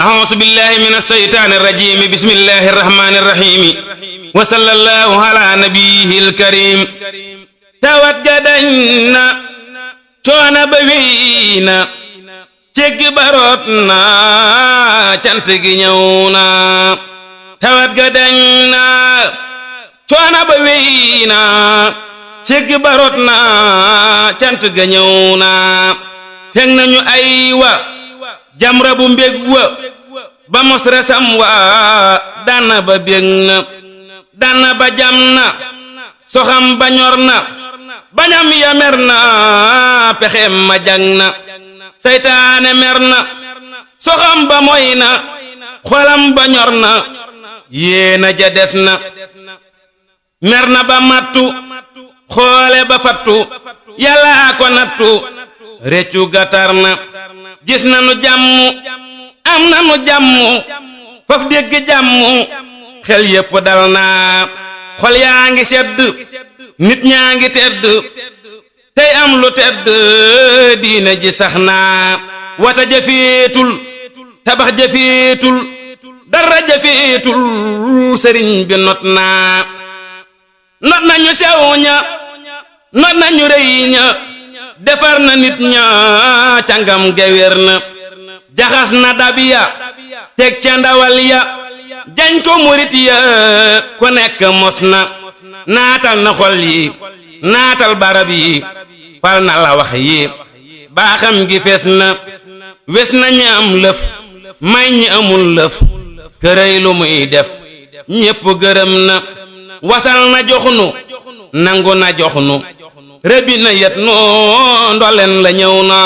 أعوذ بالله من الشيطان الرجيم بسم الله الرحمن الرحيم وصلى الله على نبيه الكريم tawat ga dañ na coono ba wéy na cégg baroot na cant gi ñëw na tawat ga dañ na coono ba wéy na cégg baroot na cant ga ñëw na fekk nañu ay wa jamra bu mbég wa ba mos resam wa dana ba bég na dana ba jam na soxam ba ñor na bañam ya mer na pexem ma jang na seytaane mer na soxam ba moy na xolam ba ñor na yéena ja des na mer na ba mattu xoole ba fattu yàlla ko nattu réccu gatar na gis na nu jàmm am na nu jàmm faf dégg jàmm xel yépp dal na xol yaa ngi sedd nit ñaa ngi tedd tey am lu tedd diina ji sax na wata jafeetul tabax jafeetul dara jafeetul sëriñ bi not nañu sew ña not nañu rëy ña defar na nit ña cangam gewér na jaxas na dabiya teg ca ndawal ya jañ ko murit ya ku nekk mos na naatal na xol yi naatal barab yi fal na la wax yi baaxam gi fees na wes na ñi am lëf may ñi amul lëf kërëy lu muy def ñépp gërëm na wasal na joxnu nangu na joxnu rëbbi na yet noo ndolen la ñëw na